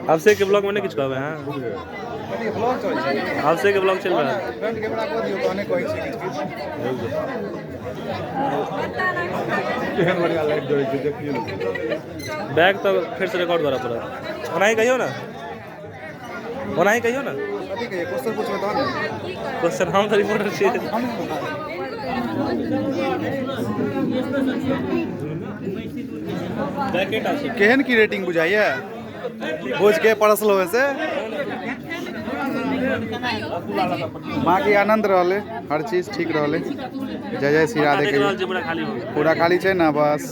अभिषेक के ब्लॉग में नहीं किछु कहबै अहाँ? ब्लॉग चलै छै। अभिषेक के ब्लॉग चलि रहल। फ्रंट कैमरा कऽ दियौ तहने कहै छी किछु किछु। केहन बढ़िया लाइट जरै छै, देखियौ। बैग तऽ फेरसँ रिकॉर्ड करऽ पड़त। ओनाही कहियौ ने, ओनाही कहियौ ने। कथी कहियै? क्वेश्चन पूछबै तहन ने। क्वेश्चन, हम तऽ रिपोर्टर छियै। बैग केटा छै? केहन की रेटिंग बुझाइया भोज के परसलो से? बाकी आनंद रहलै, हर चीज ठीक रहलै। जय जय श्री राधे। देख रहल कहियौ। छी, पूरा खाली हो गेल। पूरा खाली छै ने बस।